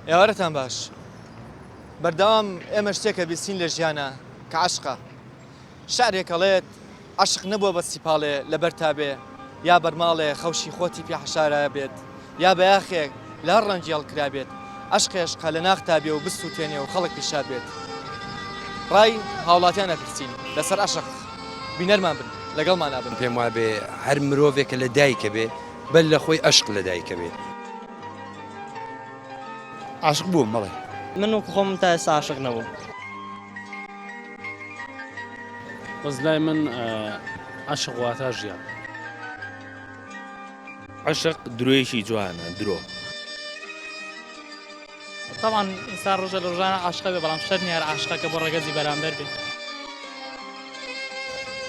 ئێوارەتان باش. بەردەوام ئێمە شتێکە بیستین لە ژیانا کە عەشقە. شعرێک ئەڵێت، عەشق نەبووە بە سیپاڵێ لە بەرتا بێ، یا بەرماڵێ خەوشی خۆتی پێ حەشارابێت، یا بەیاخێک لە هەر ڕەنگی هەڵکرابێت، عەشق ئێشقە لە ناختا بێ و بسووتێنێ و خەڵک پێ شاد بێت. ڕای هاوڵاتیان ئەپرسین لەسەر عەشق. بینەرمان بن، لەگەڵمانا بن. پێم وابێ هەر مرۆڤێک لە دایکە بێ بەر لە خۆی ئەشق لە دایکە بێ. عاشق بووم بەڵێ. من وەکو خۆم تا ئێستا عاشق نەبووم. بەس لای من عەشق واتا ژیان. عەشق درۆیەکی جوانە درۆ. تەبعەن ئینسان ڕۆژە لە ڕۆژانە عاشقە بێ بەڵام شەرت نیە هەر عاشقەکە بۆ ڕەگەزی بەرامبەر بێ.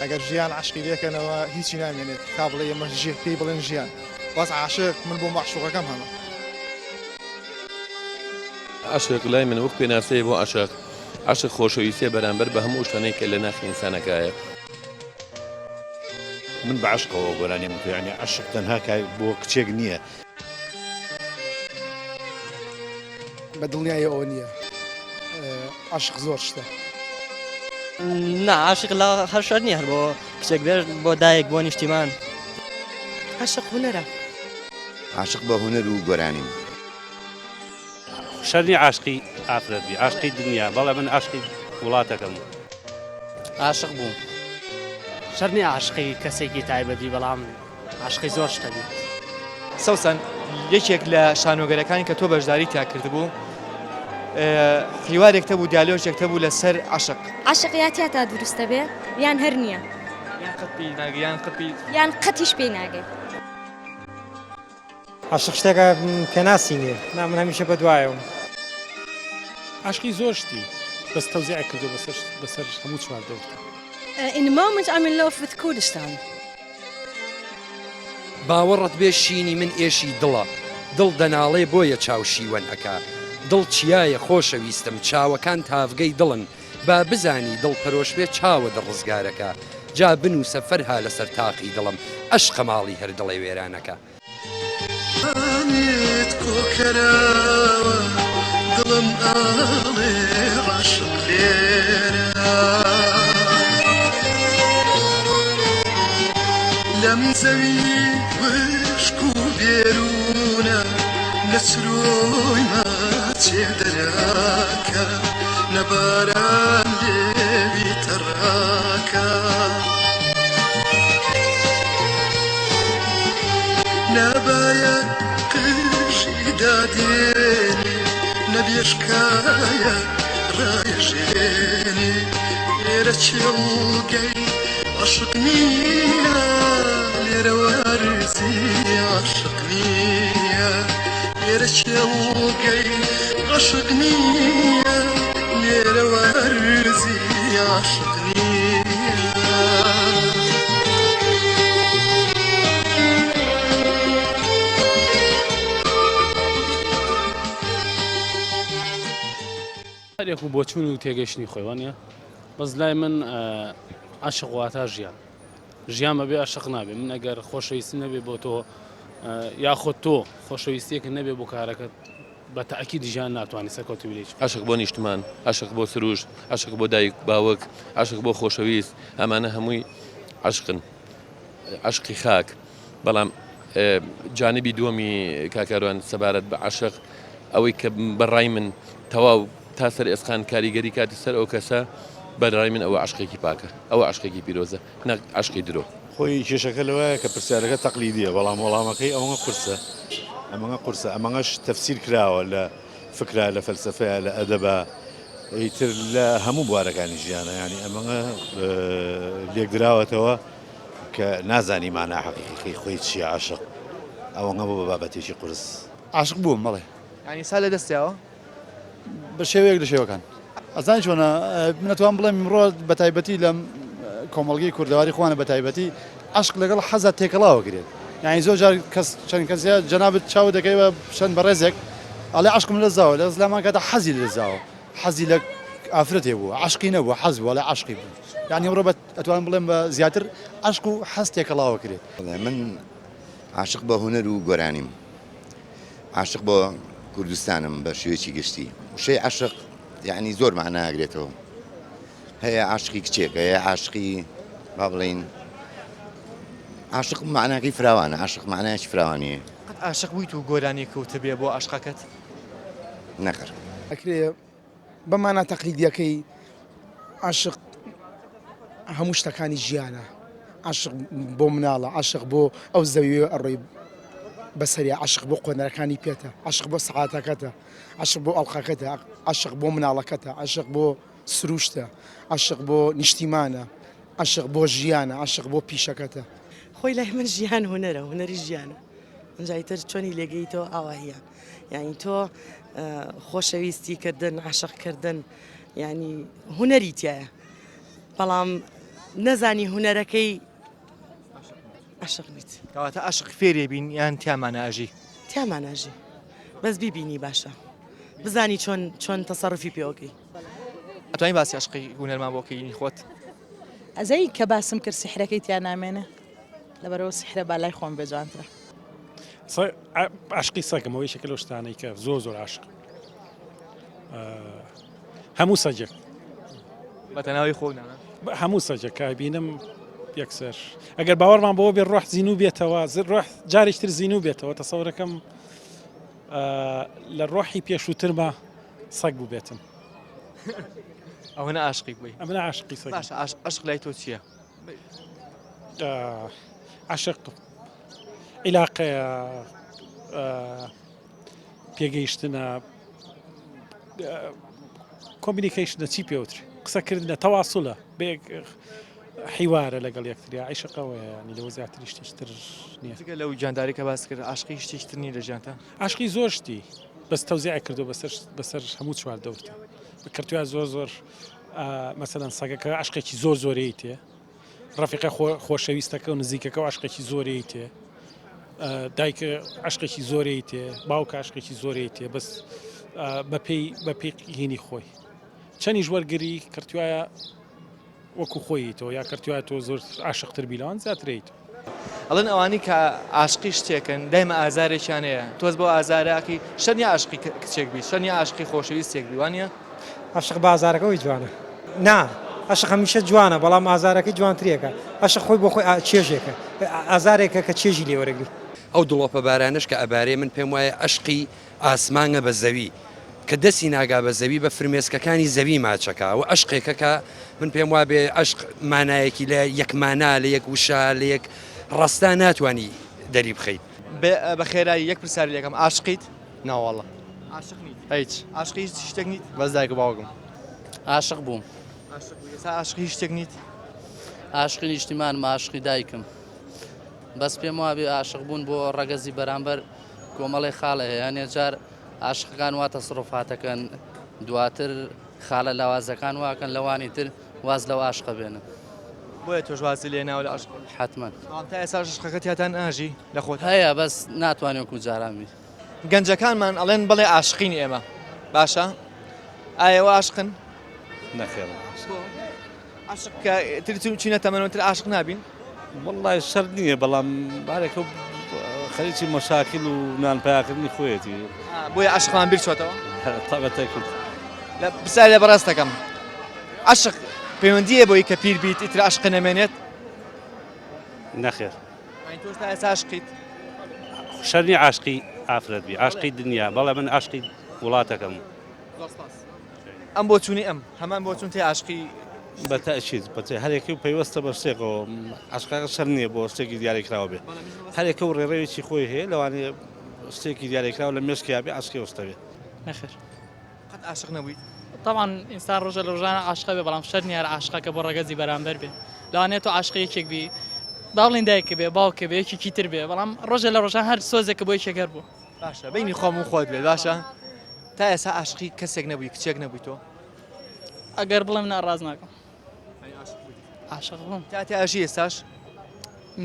ئەگەر ژیان عەشقی لێکەنەوە هیچی نامێنێت تا بڵێی ئەمە ژیان پێی بڵێن ژیان بەس عاشق من بۆ مەعشوقەکەم هەمە. عەشق لای من وەک پێناسەیە بۆ عەشق، عەشق خۆشەویستیە بەرامبەر بە هەموو ئەو شتانەی کە لە ناخی ئینسانەکایە. من بە عەشقەوە گۆرانیم وتوە یانی عەشق تەنها بۆ کچێک نییە. بە دڵنیایی ئەوە نییە عەشق زۆر شتە. نا عاشق لە هەر شەرت نییە هەر بۆ کچێک بێ بۆ دایک بۆ نیشتیمان. عەشق هونەرە. عاشق بە هونەر و گۆرانیم. شەرت نییە عاشقی ئافرەت بی عاشقی دنیا بەڵێ من عاشقی وڵاتەکەم. عاشق بووم. شەرت نییە عاشقی کەسێکی تایبەت بی بەڵام عاشقی زۆر شتە بیت. سەوسەن، یەکێک لە شانۆگەرەکانی کە تۆ بەشداری تیا کردبوو، حیوارێک تەبوو، دیالۆژێک تەبوو لەسەر عەشق. عەشق یا تیاتا دروست دەبێ یان هەر نییە. یان قەت پێی ناگەی یان قەت پێی. یان قەتیش پێی ناگەی. عەشق شتێکە پێناسی نییە. نا من هەمیشە بەدوایەوم. عەشقی زۆر شتی بەس تەوزیعی کردووە بەسەر بەسەر هەموو چواردەورتا. In the moment I'm in love with Kurdistan. باوەڕت بێ شینی من ئێشی دڵە دڵ دەناڵێ بۆیە چاو شیوەن ئەکا دڵ چیایە خۆشەویستم چاوەکان تاڤگەی دڵن با بزانی دڵ پەرۆش بێ چاوت ڕزگارەکا جا بنووسە فەرها لەسەر تاقی دڵم ئەشقە ماڵی هەر دڵێ وێرانەکا. ئانێت کۆکەرەوە دڵم ئاڵێ عاشق لێرە لەم زەوی وشک و بێروونە نە چرۆی ماچێ دەراکە نە باران لێوی تەڕاکە. نەبایە قژی دادێنێ نە بێشکایە ڕایەژێنێ لێرە کێڵگەی عەشق نییە لێرە وەرزی عەشق نییە لێرە کێڵگەی عەشق نییە لێرە وەرزی عەشق نییە. هەریەک و بۆچوون و تێگەیشتنی خۆی وانە بەس لای من عەشق واتا ژیان ژیان بەبێ عەشق نابێ من ئەگەر خۆشەویستیم نەبێ بۆ تۆ یاخود تۆ خۆشەویستیەکە نەبێ بۆ کارەکەت بە تەئکید ژیان ناتوانی سەرکەوتوو بی لە هیچ. عەشق بۆ نیشتمان، عەشق بۆ سروشت، عەشق بۆ دایک باوک، عەشق بۆ خۆشەویست، ئەمانە هەمووی عەشقن، عەشقی خاک. بەڵام جانبی دووەمی کاک کاروان سەبارەت بە عەشق، ئەوەی کە بە ڕای من تەواو تا سەر ئێسقان کاریگەری کاتی سەر ئەو کەسە، بە ڕای من ئەوە عەشقێکی پاکە، ئەوە عەشقێکی پیرۆزە. نەک عەشقی درۆ. خۆی کێشەکە لەوەیە کە پرسیارەکە تەقلیدیە بەڵام وەڵامەکەی ئەوەنە قورسە ئەمەنە قورسە ئەمەنەش تەفسیر کراوە لە فکرا لە فەلسەفەیا لە ئەدەبا ئیتر لە هەموو بوارەکانی ژیانە یانی ئەمەنە لێکدراوەتەوە کە نازانی مانا حەقیقیەکەی خۆی چییە عەشق ئەوەنە بۆ بە بابەتێکی قورس. عاشق بووم بەڵێ. یانی سا لە دەستیاوە؟ بە شێوەیەک لە شێوەکان. ئەزانی چۆنە من ئەتوانم بڵێم ئیمڕۆ بە تایبەتی لەم کۆمەڵگەی کوردەواری خۆمانە بە تایبەتی عەشق لەگەڵ حەزا تێکەڵاوە کرێت یانی زۆر جار کەس چەند کەسە جەنابت چاوت دەکەوێ بە چەند بەڕێزێک ئەڵێ عەشقم لە زاوە لە زلامان کاتە حەزی لە زاوە حەزی لە ئافرەتێ بووە عەشقی نەبووە حەز بووە ئەڵێ عەشقی بوو یانی ئەمڕۆ بە ئەتوانم بڵێم بە زیاتر عەشق و حەز تێکەڵاوە کرێت. من عاشق بە هونەر و گۆرانیم. عاشق بۆ. کوردستانم بە شێوەیەکی گشتی. وشەی عەشق یەعنی زۆر مەعنا ئەگرێتەوە. هەیە عاشقی کچێک هەیە عاشقی با بڵێین عاشق مەعناکەی فراوانە عاشق مەعنایەکی فراوانی هەیە. قەت عاشق بوویت و گۆرانیەک وتبێ بۆ عەشقەکەت؟ نەخێر. ئەکرێ بە مانا تەقلیدیەکەی عەشق هەموو شتەکانی ژیانە عەشق بۆ مناڵە عەشق بۆ ئەو زەویە ئەڕۆی بەسەریا عەشق بۆ قۆنەرەکانی پێتە عەشق بۆ سەعاتەکەتە عەشق بۆ ئەڵقەکەتە عەشق بۆ مناڵەکەتە عەشق بۆ سروشتە عەشق بۆ نیشتیمانە عەشق بۆ ژیانە عەشق بۆ پیشەکەتە. خۆی لای من ژیان هونەرە هونەری ژیانە ئینجا ئیتر چۆنی لێگەیتەوە ئاواهیە یانی تۆ خۆشەویستی کردن عەشق کردن یانی هونەری تایە بەڵام نەزانی هونەرەکەی عەشق بیت. کەواتە عەشق فێرێ بین یان تیامانە ئەژی؟ تیامانە ئەژی بەس بیبینی باشە بزانی چۆن چۆن تەسەروفی پێوەکەی. ئەتوانی باسی عەشقی هونەرمان بۆ کەی خۆت؟ ئەزای کە باسم کرد سیحرەکەی تیا نامێنێ لەبەرئەوە سیحرە با لای خۆم بێ جوانترە. عەشقی سەگم ئەوە یەکێکە لەو شتانەی کە زۆر زۆر عاشقم هەموو سەگێک بەتەناوی خۆ نا هەموو سەگێک کە بینم یەکسەر ئەگەر باوەڕمان بەوە بێ ڕۆح زیینوو بێتەوە ڕۆح جارێکتر زیینوو بێتەوە تەسەورەکەم لە ڕۆحی پێشووترمە سەگ بوو بێتم ئەوە عاشقی بووی ئەمە عاشقی سەگ باشە عاشق لای تۆ چییە؟ عاشق عیلاقەیە پێگەیشتنە کۆمیونیکەیشنە چی پێوترێ قسەکردنە تەواسڵە بێک حیوارە لەگەڵ یەکتریا عیشقەوەیە ینی لەوە زیاتری شتێکی تر نییە جگە لەو گیانداری کە باس کرد عاشقی شتێکی تر نییە لە ژیانتا عاشقی زۆر شتی بەس تەوزیع کردو بەسەر بەسەر هەموو چوار دەورتە کردویا زۆر زۆر مەسەلەن سەگەکە عشقێکی زۆر زۆرەی تێ ڕەفیقە خۆشەویستەکە و نزیکەکە و عشقێکی زۆرەی تێ دایکە عشقێکی زۆرەی تێ باوکە عشقێکی زۆرەی تێ بەس بەپێی بەپێی هینی خۆی چەنیش وەرگری کردوایە وەکو خۆیتەوە یا کردوایە تۆ زۆر عاشقتر بی لەوان زیاتریت. ئەڵێن ئەوانەی کە عاشقی شتێکن دایمە ئازارێکیان هەیە تۆز بۆ ئازارەکەی شەر نیە عاشقی کچێک بی شەر نیە عاشقی خۆشەویستێک بی وانە؟ عەشق بە ئازارەکەوەی جوانە. نا عەشق هەمیشە جوانە بەڵام ئازارەکەی جوانترێکە عەشق خۆی بۆ خۆی چێژێکە ئازارێکە کە چێژی لێ وەرەگری. ئەو دڵۆپە بارانەش کە ئەبارێ من پێم وایە ئەشقی ئاسمانە بە زەوی کە دەستی ناگا بە زەوی بە فرمێسکەکانی زەوی ماچەکا و ئەشقێکە کە من پێم وابێ ئەشق مانایەکی لە یەک مانا لە یەک وشە لە یەک ڕەستا ناتوانی دەری بخەیت. بە خێرایی یەک پرسیاری لێکەم ئاشقیت؟ ناوەڵا عاشق نیت؟ هیچ. عاشقی هیچ شتێک نیت؟ بەس دایک و باوکم. عاشق بووم. عاشق بووی ئێستا عاشقی هیچ شتێک نیت؟ عاشقی نیشتیمانم عاشقی دایکم بەس پێم وابێ عاشق بوون بۆ ڕەگەزی بەرامبەر کۆمەڵێ خاڵە هەیە هەنێ جار عاشقەکان وا تەسڕوفاتەکەن دواتر خاڵە لاوازەکان واکەن لەوانی تر واز لەو عاشقە بێنن. بۆیە تۆش وازی لێ ناوە لە عەشق؟ حەتمەن. بەڵام تا ئێستاش عەشقەکە تیاتان ئاژی لە خۆت؟ هەیە بەس ناتوانێ وەکو جاران بی. گەنجەکانمان ئەڵێن بەڵێ عاشقین ئێمە باشە ئایا ئێوە عاشقن؟ نەخێر. بۆ؟ عاشق کە تر چینە تەمەنەوە تر عاشق نابین؟ وەڵڵای شەرت نییە بەڵام بارێکە و خەریکی مەشاکل و نان پیاکردنی خۆیەتی. بۆیە عاشقمان بیر چۆتەوە؟ تەبە تەکید. لە پرسیار لە بەڕێز دەکەم عەشق پەیوەندییە بۆی کە پیر بیت ئیتر عەشق نەمێنێت؟ نەخێر. یانی تۆش تا ئێستا عاشقیت؟ شەرت نییە عاشقی ئافرەت بی عاشقی دنیا بەڵێ من عاشقی وڵاتەکەم. زۆر سپاس. ئەم بۆچوونی ئەم هەمان بۆچوون تێ عاشقی بە تەئکید بە تە هەرێکە و پەیوەستە بە شتێکەوە عەشقەکە شەرت نییە بۆ شتێکی دیاریکراوە بێ هەرێکە و ڕێڕەوێکی خۆی هەیە لەوانەیە شتێکی دیاریکراو لە مێشکیا بێ عاشقی ئەو شتە بێ. نەخێر. قەت عاشق نەبوویت؟ تەبعەن ئینسان ڕۆژە لە ڕۆژانە عاشقە بێ بەڵام شەرت نییە هەر عاشقەکە بۆ ڕەگەزی بەرامبەر بێ لەوانەیە تۆ عاشقی یەکێک بی با بڵێین دایکت بێ باوکت بێ یەکێکی تر بێ بەڵام ڕۆژێ لە ڕۆژان هەر سۆزێکە بۆ یەکێک هەر بوو. باشە بەینی خۆم و خۆت بێت باشە تا ئێستا عاشقی کەسێک نەبووی کچێک نەبووی تۆ؟ ئەگەر بڵێم نا ڕاست ناکەم. عاشق بووم. تا تا ئەژی ئێستاش؟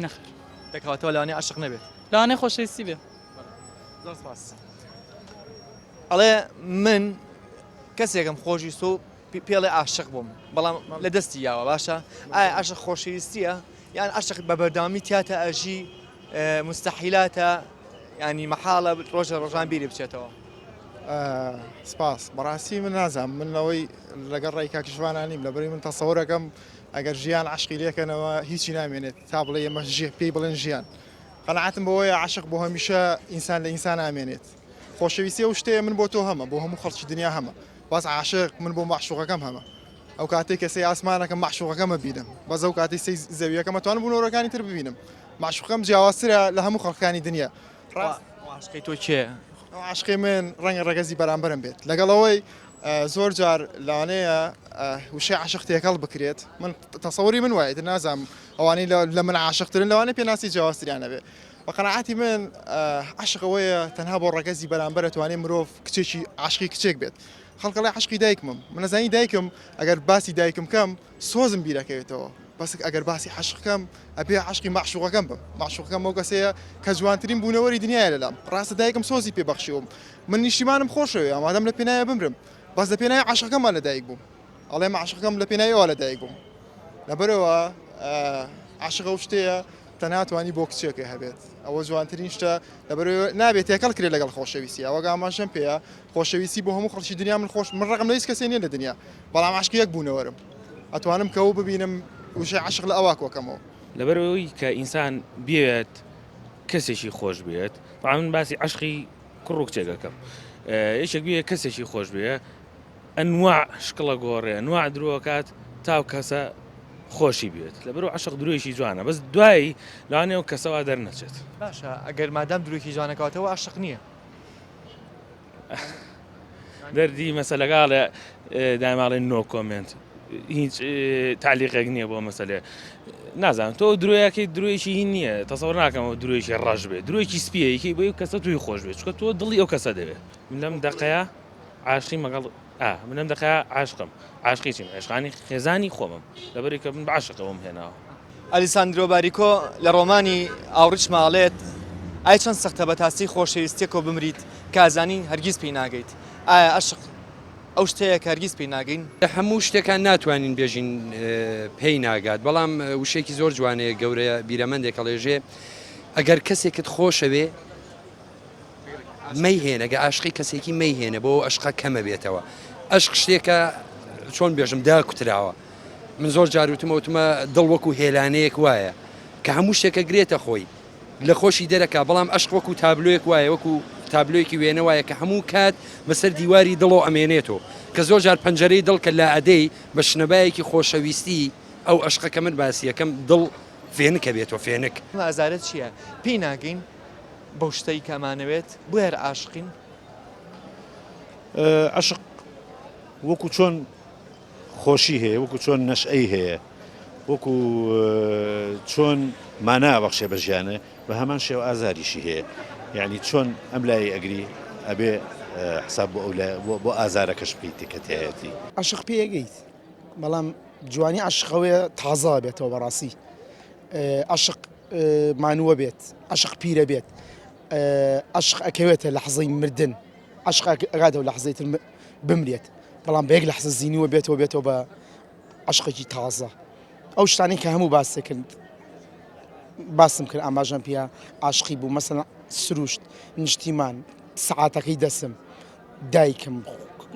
نەخێر. دەکەواتەوە لەوانەیە عاشق نەبێت. لەوانەیە خۆشەویستی بێ. زۆر سپاس. ئەڵێ من کەسێکم خۆشویست و پێڵێ عاشق بووم بەڵام لە دەستی یاوە باشە ئایا عاشق خۆشەویستیە یان عاشق بە بەردەوامی تیاتە ئەژی مستحیلاتە ینی مەحاڵە ڕۆژە ڕۆژان بیری بچێتەوە. سپاس بەڕاستی من نازانم من لەوەی لەگەڵ ڕای کاک ژوانا نیم لەبەرئەوەی من تەسەورەکەم ئەگەر ژیان عەشقی لێکەنەوە هیچی نامێنێت تا بڵێ ئێمە ژی پێی بڵێن ژیان قەناعەتم بەوەیە عەشق بۆ هەمیشە ئینسان لە ئینسان ئامێنێت خۆشەویستی ئەو شتەیە من بۆ تۆ هەمە بۆ هەموو خەڵکی دنیا هەمە بەس عاشق من بۆ مەعشوقەکەم هەمە ئەو کاتێک کە سەی ئاسمانەکەم مەعشوقەکەمە بینم بەس ئەو کاتی سەی زەویەکەمە توانم بوونەوەرەکانی تر ببینم مەعشوقەکەم جیاوازترە لە هەموو خەڵکانی دنیا ڕاست عاشقی تۆ کێیە؟ ئەو عاشقی من ڕەنگە ڕەگەزی بەرامبەرم بێت لەگەڵ ئەوەی زۆر جار لەوانەیە وشەی عاشق تێکەڵ بکرێت من تەسەوری من وایە نازانم ئەوانەی لە من عاشقترن لەوانەیە پێناسی جیاوازتریان هەبێ بە قەناعەتی من عاشق ئەوەیە تەنها بۆ ڕەگەزی بەرامبەر ئەتوانێ مرۆڤ کچێکی عاشقی کچێک بێت خەڵک ئەڵێ عاشقی دایکمم من ئەزانی دایکم ئەگەر باسی دایکم کەم سۆزم بیرەکەوێتەوە بەس ئەگەر باسی عەشق کەم ئەبێ عەشقی مەعشوقەکەم بم مەعشوقەکەم ئەو کەسەیە کە جوانترین بوونەوەری دنیایە لەلام ڕاستە دایکم سۆزی پێ بەخشیوم من نیشتیمانم خۆشەوێ ئامادەم لە پێناوی بمرم بەس لە پێناوی عەشقەکەما لەدایک بووم ئەڵێم عەشقەکەم لە پێناوی ئەوە لەدایک بووم لەبەرەوە عەشق ئەو شتەیە تەنها توانی بۆ کچێکە هەبێت ئەوە جوانترین شتە لەبەرەوە نابێت تێکەڵ کرێ لەگەڵ خۆشەویستی ئەوە ئاماژەم پێیە خۆشەویستی بۆ هەموو خەڵکی دنیا من خۆش من ڕقم لە هیچ کەسێ نییە لە دنیا بەڵام عەشقی یەک بوونەوەرم ئەتوانم کە ئەو ببینم وشەی عەشق لە ئەوا کۆکەمەوە. لەبەرئەوەی کە ئینسان بیەوێت کەسێکی خۆش بوێت تەبعەن من باسی عەشقی کوڕ و کچێک ئەکەم یەکێک بێ کەسێکی خۆش بوێ ئەنواع شکڵە گۆڕێ ئەنواع درۆکات تاو کەسە خۆشی بێت لەبەرو عەشق درۆیەکی جوانە بەس دوایی لەوانەیە ئەو کەسە وا دەرنەچێت. باشە ئەگەر مادام درۆیەکی جوانە کەواتە ئەوە عەشق نییە. دەردی مەسەلەکە ئەڵێ دایما ئەڵێ no comment هیچ تعلیقێک نییە بۆ مەسەلێ نازانم تۆ درۆیەکەی درۆیەکی هی نییە تەسەوەر ناکەم ئەو درۆیەکی ڕەش بێ درۆیەکی سپیەیەکی بۆ ئەو کەسە توی خۆش بێ چونکە تۆ دڵی ئەو کەسە دەوێت من لەم دەقەیە عاشقی مەگەڵ ئا من لەم دەقەیە عاشقم عاشقی چیم عشقانی خێزانی خۆمم لەبەری کە من بە عاشقەوەم هێناوە. ئەلیساندرۆ باریکۆ لە ڕۆمانی ئاوڕیچما ئەڵێت، ئای چەند سەختە بە تاسەی خۆشەویستیەکەوە بمریت کە ئەزانی هەرگیز پێی ناگەیت. ئایا ئەشق ئەو شتەیە کە هەرگیز پێی ناگەین؟ لە هەموو شتێکان ناتوانین بێژین پێی ناگات، بەڵام وشەیەکی زۆر جوانەیە گەورە بیرەمەندێک ئەڵێژێ ئەگەر کەسێکت خۆشەوێ مەیهێنە گە ئاشقی کەسێکی مەیهێنە بۆ ئەشقە کەمە بێتەوە ئەشق شتێکە چۆن بێژم داکوتراوە من زۆر جار وتمە وتمە دڵ وەکو هێلانەیەک وایە کە هەموو شتێکە گرێتە خۆی لە خۆشی دەرەکا بەڵام ئەشق وەکو تابلۆیەک وایە وەکو تابلۆیەکی وێنە وایە کە هەموو کات بەسەر دیواری دڵۆ ئەمێنێتەوە کە زۆر جار پەنجەرەی دڵ کە لائەدەی بە شنەبایەکی خۆشەویستی ئەو ئەشقە کە من باسی ئەکەم دڵ فێنکە بێتەوە فێنک. ئەم ئازارە چییە؟ پێی ناگەین بەو شتەی کە ئەمانەوێت، بۆیە هەر عاشقین؟ عەشق وەکو چۆن خۆشی هەیە وەکو چۆن نەشئەی هەیە وەکو چۆن مانا بەخشێ بە ژیانە بە هەمان شێوە ئازاریشی هەیە یعنی چۆن ئەم لای ئەگری ئەبێ حساب بۆ ئەو بۆ ئازارەکەش بکەیت کە تایەتی. عەشق پێیەگەیت بەڵام جوانی عەشق ئەوەیە تازە بێتەوە بەڕاستی عەشق مانووە بێت عەشق پیرە بێت عەشق ئەکەوێتە لەحزەی مردن عەشق ئەگاتەوە لەحزەی تر بمرێت بەڵام بە یەک لەحزە زینووە بێتەوە بێتەوە بە عەشقێکی تازە ئەو شتانەی کە هەموو باس کرد باسم کرد ئاماژەم پێ عاشقی بوو مەسەن سروشت نیشتیمان سەعاتەکەی دەسم دایکم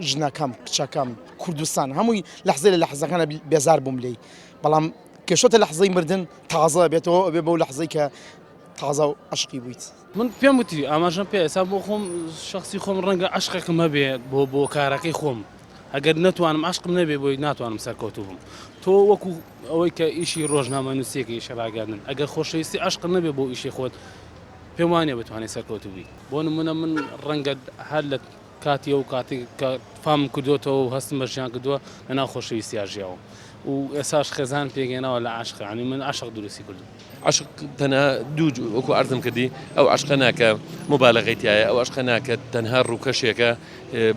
ژنەکەم کچەکەم کوردستان هەمووی لەحزە لە لەحزەکانە بێزار بووم لێی بەڵام کێشتە لەحزەی مردن تازە بێتەوە ئەبێ بەو لەحزەی کە تازە و عەشقی بوویت. من پێم وتی ئاماژەم پێ ئێستا بۆ خۆم شخصی خۆم ڕەنگە عەشقێکم هەبێ بۆ بۆ کارەکەی خۆم ئەگەر نەتوانم عەشقم نەبێ بۆی ناتوانم سەرکەوتوو بم تۆ وەکو ئەوەی کە ئیشی ڕۆژنامە نووسێکی ئیشی ڕاگەاندن ئەگەر خۆشەویستی عەشق نەبێ بۆ ئیشی خۆت پێم وانە بتوانێت سەرکەوتوو بی بۆ نمونە من ڕەنگە هەر لە کاتی ئەو کاتی کە فامم کردووەتەوە و هەستم بە ژیان کردووە لەناو خۆشەویستیا ژیاوم و ئێساش خێزان پێکهێناوە لە عەشق یانی من عەشق دروستی کردووم. عەشق تەنها دوو وەکو عەرزم کردی ئەو عەشقە نا کە موبالەغەی تیایە ئەو عەشقە نا کە تەنها ڕووکەشێکە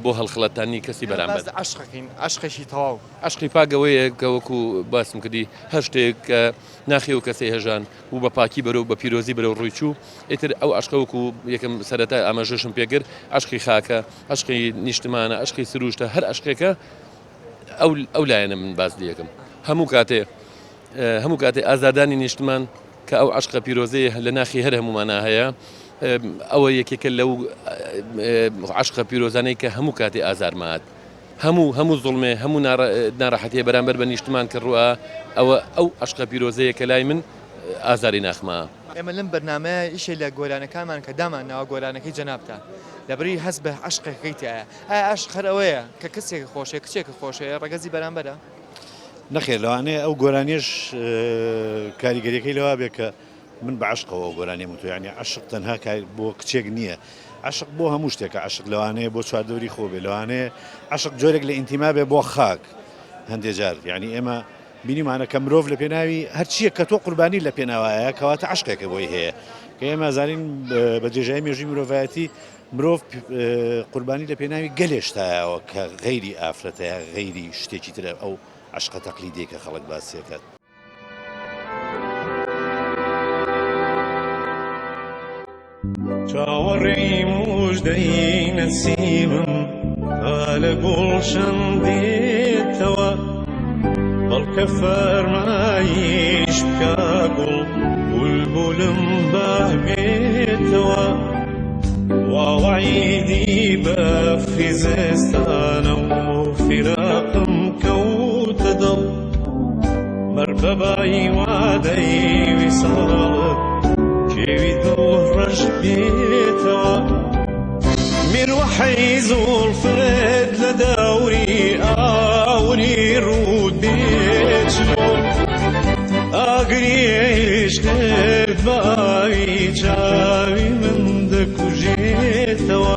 بۆ هەڵخڵەتاندنی کەسی بەرامبەر. باس لە عەشقەکەین عەشقێکی تەواو. عەشقی پاک ئەوەیە کە وەکو باسم کردی هەر شتێک کە ناخی ئەو کەسەی هەژان و بە پاکی بەرەو بە پیرۆزی بەرەو ڕووی چوو ئیتر ئەو عەشقە وەکو یەکەم سەرەتا ئاماژەشم پێکرد عەشقی خاکە عەشقی نیشتمانە عەشقی سروشتە هەر عەشقێکە ئەو ئەو لایەنە من باس لەکەم هەموو کاتێ هەموو کاتێ ئازادانی نیشتمان کە ئەو عەشقە پیرۆزەیە لە ناخی هەر هەموومانە هەیە. ئەوە یەکێکە لەو عەشقە پیرۆزانەی کە هەموو کاتێ ئازارمات. هەموو هەموو زوڵمێ هەموو ناڕەحەتیە بەرامبەر بە نیشتمان کە ڕووئا ئەوە ئەو عەشقە پیرۆزەیە کە لای من ئازاری ناخمە. ئێمە لەم بەرنامەیە یەکێ لە گۆرانەکانمان کە دامان ناوە گۆرانەکەی جەنابتە لەبری هەست بە عەشقەکەی تیایە ئایا عەشق هەر ئەوەیە کە کەسێکت خۆشەوێ کچێکت خۆشەوێ ڕەگەزی بەرامبەرە؟ نەخێر لەوانەیە ئەو گۆرانیەش کاریگەریەکەی لەوا بێ کە من بە عەشقەوە ئەو گۆرانیەم وتوە یانی عەشق تەنها کار بۆ کچێک نییە عەشق بۆ هەموو شتێکە عەشق لەوانەیە بۆ چواردەوری خۆ بێ لەوانەیە عەشق جۆرێک لە ئینتیما بێ بۆ خاک هەندێ جار یعنی ئێمە بینیمانە کە مرۆڤ لە پێناوی هەرچییە کە تۆ قوربانی لە پێناوایە کەواتە عەشقێکە بۆی هەیە کە ئێمە زانین بە درێژایی مێژووی مرۆڤایەتی مرۆڤ قوربانی لە پێناوی گەلێ شتایەوە کە غەیری ئافرەتەیە غەیری شتێکی ترە ئەو عەشقە تەقلیدیە کە خەڵک باسیەکات. چاوەڕێی موژدەی نەسیمم تا لە گوڵشەن دێتەوە بەڵکە فەرمایش بکا گوڵ بولبولم با بێتەوە واوعیدی بەفری زستانە و فیراقم کەوتە دڵ مەر بە بای وادەی ویساڵت کێوی دڵ ڕەش بێتەوە میروەحەی زوڵفت لە دەوری ئاوری ڕووت بێچمۆ ئاگری عیشقت بە ئاوی چاوی من دەکوژێتەوە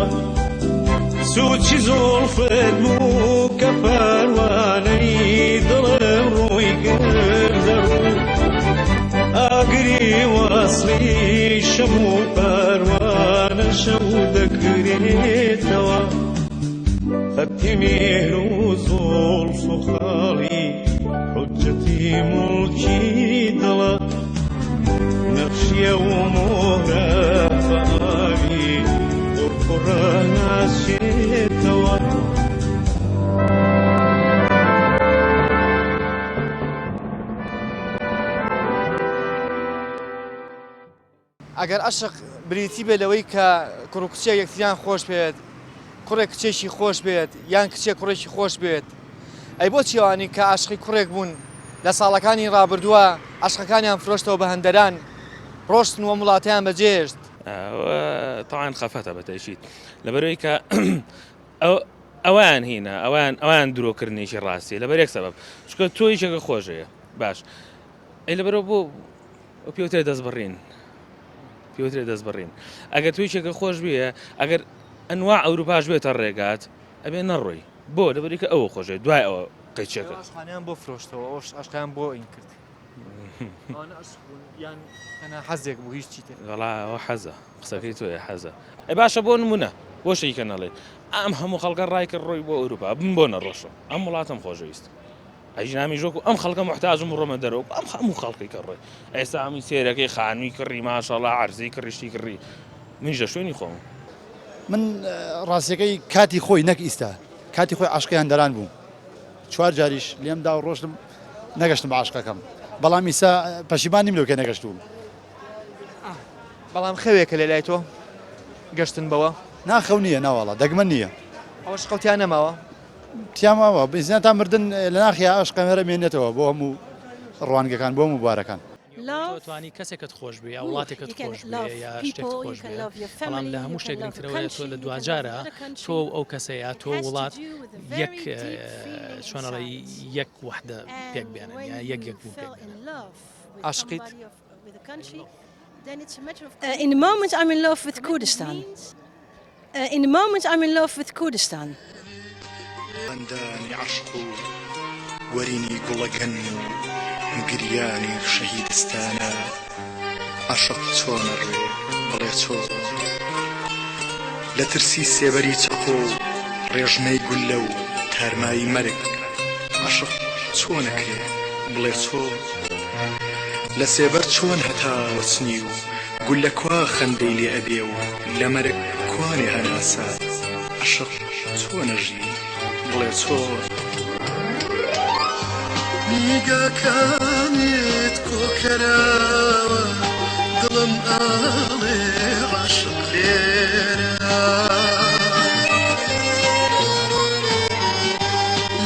سوچی زوڵفت بوو کە پەروانەی دڵم ڕووی کردە ڕوو ئاگری وەسڵی شەم و پەروانە شەو دەکرێتەوە خەتی مێهر و زوڵف و خاڵی حجەتی موڵکی دڵە نەخشیە و مۆرە بە ئاوی قوڕقوڕە ناچێتەوە. ئەگەر عەشق بریتی بێت لەوەی کە کوڕ و کچێک یەکتریان خۆش بێت، کوڕێک کچێکی خۆش بێت یان کچێک کوڕێکی خۆش بێت، ئەی بۆچی ئەوانەی کە عاشقی کوڕێک بوون لە ساڵەکانی ڕابردووە عەشقەکانیان فرۆشتەوە بە هەندەران ڕۆشتن و ئەم وڵاتەیان بەجێهێشت؟ تەوان خەفەتە بە تەئکید لەبەرئەوەی کە ئەویان هینە ئەویان ئەویان درۆکردنێکی ڕاستیە لەبەر یەک سەبەب چونکە تۆ یەکێکە خۆشەیە باش ئەی لەبەرەوە بۆ پێوترێ دەستبڕین پێوترێ دەستبڕین ئەگەر تۆ یەکێکە خۆش بێ ئەگەر ئەنوا ئەوروپاش بێتە ڕێگات ئەبێ نەڕۆی بۆ لەبەری کە ئەوە خۆشێ دوای ئەوە قەیچێکە ئەوانیان بۆ فرۆشتەوە ئەوش عەشقیان بۆ ئین کرد ئەوانە عەشق بوون یان تەنها حەزێک بوو هیچ چیتر وەڵا ئەوە حەزە قسەکەی تۆیە حەزە ئەی باشە بۆ نمونە بۆ شتێکە نەڵێ ئەم هەموو خەڵکە ڕای کرد ڕۆی بۆ ئەوروپا بم بۆ نەڕۆشم ئەم وڵاتم خۆشەویست ئەی نامی ژۆک و ئەم خەڵکە محتاجم ڕۆمە دەرەوە ئەم هەموو خەڵکی کە ڕۆی ئێستا هەمووی سێرەکەی خانووی کڕی ماشەڵا عەرزی کڕی شتی کڕی منیش لە شوێنی خۆم. من ڕاستیەکەی کاتی خۆی نەک ئیستا کاتی خۆی عاشقی هەندەران بووم چوار جاریش لێم دا و ڕۆشتم نەگەشتم بە عاشقەکەم بەڵام ئیسا پەشیمان نیم لەو کە نەگەشتووم. بەڵام خەوێکە لە لای تۆ گەشتن بەوە؟ نا خەو نییە ناوەڵا دەگمەن نییە. ئەوەش خەو تیا نەماوە؟ تیا ماوە بزیان تا مردن لە ناخیا عەشق هەر ئەمێنێتەوە بۆ هەموو ڕوانگەکان بۆ هەموو بوارەکان. تۆ توانی کەسێکت خۆش بوێ یا وڵاتێکت خۆش بوێ یا شتێکت خۆش بوێ بەڵام لە هەموو شتێک گرنگترەوەیە تۆ لە دواجارە تۆ و ئەو کەسە یا تۆ و وڵات یەک چۆن ئەڵێی یەک وەحدە پێک بێنن یا یەک یەک بوون پێک بێنن. عاشقیت؟ In the moment I'm in love with Kurdistan. In the moment I'm in love with Kurdistan. بەندانی عەشق و وەرینی گوڵەگەنم و گریانی شەهیدستانە عەشق چۆن ئەڕوێ بڵێ چۆن لە ترسی سێبەری چەقۆ و ڕێژنەی گوللە و تارمایی مەرگ عەشق چۆن ئەکرێ بڵێ چۆن لە سێبەر چۆن هەتاوەچنی و گوللە کوا خەندەی لێ ئەبێ و لە مەرگ کوانێ هەناسە عەشق چۆن ئەژی بڵێ چۆن. نیگاکانت کۆکەرەوە دڵم ئەڵێ. عەشق لێرە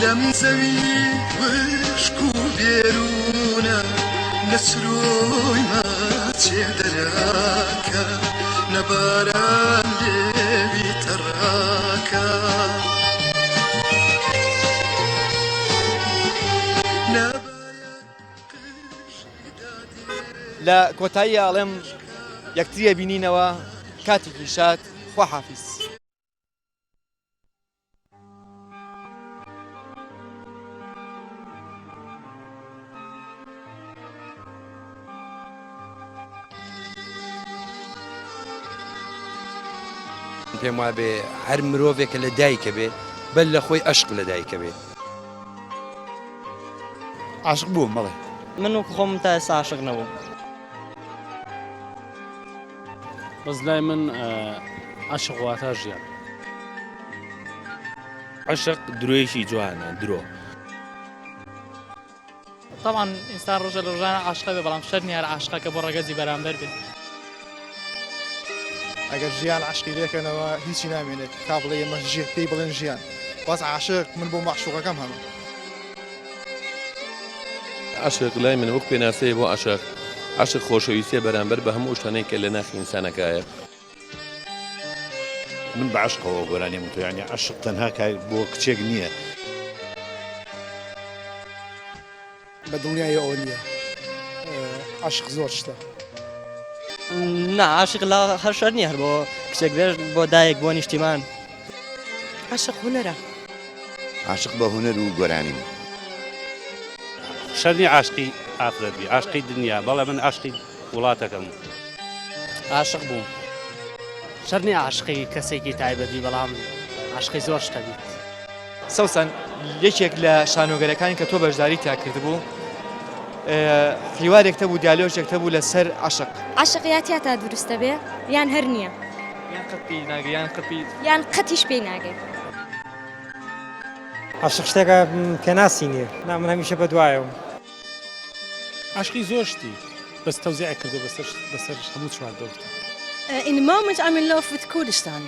لەم زەوی وشک و بێروونە نە چرۆی ماچێ دەراکا نە باران لێوی تەڕاکا نە لە کۆتاییا ئەڵێم یەکتری ئەبینینەوە کاتێکی شاد خواحافیز. پێم وابێ هەر مرۆڤێکە لە دایکە بێ بەر لە خۆی ئەشق لە دایکە بێ. عاشق بووم بەڵێ. من وەکو خۆم تا ئێستا عاشق نەبووم. بەس لای من عەشق واتا ژیان. عەشق درۆیەکی جوانە درۆ. تەبعەن ئینسان ڕۆژە لە ڕۆژانە عاشقە بێ بەڵام شەرت نیە هەر عاشقەکە بۆ ڕەگەزی بەرامبەر بێ. ئەگەر ژیان عەشقی لێکەنەوە هیچی نامێنێت تا بڵێی ئێمە پێی بڵێن ژیان بەس عاشق من بۆ مەعشوقەکەم هەمە. عەشق لای من وەک پێناسەیە بۆ عەشق، عەشق خۆشەویستیە بەرامبەر بە هەموو ئەو شتانەی کە لە ناخی ئینسانەکایە. من بە عەشقەوە گۆرانیم وتوە یانی عەشق تەنها کار بۆ کچێک نییە. بە دڵنیایی ئەوە نییە عەشق زۆر شتە. نا عاشق لە هەر شەر نییە هەر بۆ کچێک بێ بۆ دایک بۆ نیشتیمان. عەشق هونەرە. عاشق بە هونەر و گۆرانیم. شەر نیە عاشقی ئافرەت بی عاشقی دنیا بەڵێ من عاشقی وڵاتەکەم. عاشق بووم. شەرت نیە عاشقی کەسێکی تایبەت بی بەڵام عاشقی زۆر شتە بیت. سەوسەن، یەکێک لە شانۆگەرەکانی کە تۆ بەشداری تیا کردبوو حیوارێک تەبوو دیالۆژێک تەبوو لەسەر عەشق. عەشق یا تیاتا دروستە بێ یان هەر نییە. یان قەت پێی ناگەی یان قەت پێی. یان قەتیش پێی ناگەی. عەشق شتێکە پێناسی نییە. نا من هەمیشە بەدوایەوم. عەشقی زۆر شتی بەس تەوزیعی کردوە بەسەر بەسەر هەموو چواردەورتا. In the moment I'm in love with Kurdistan.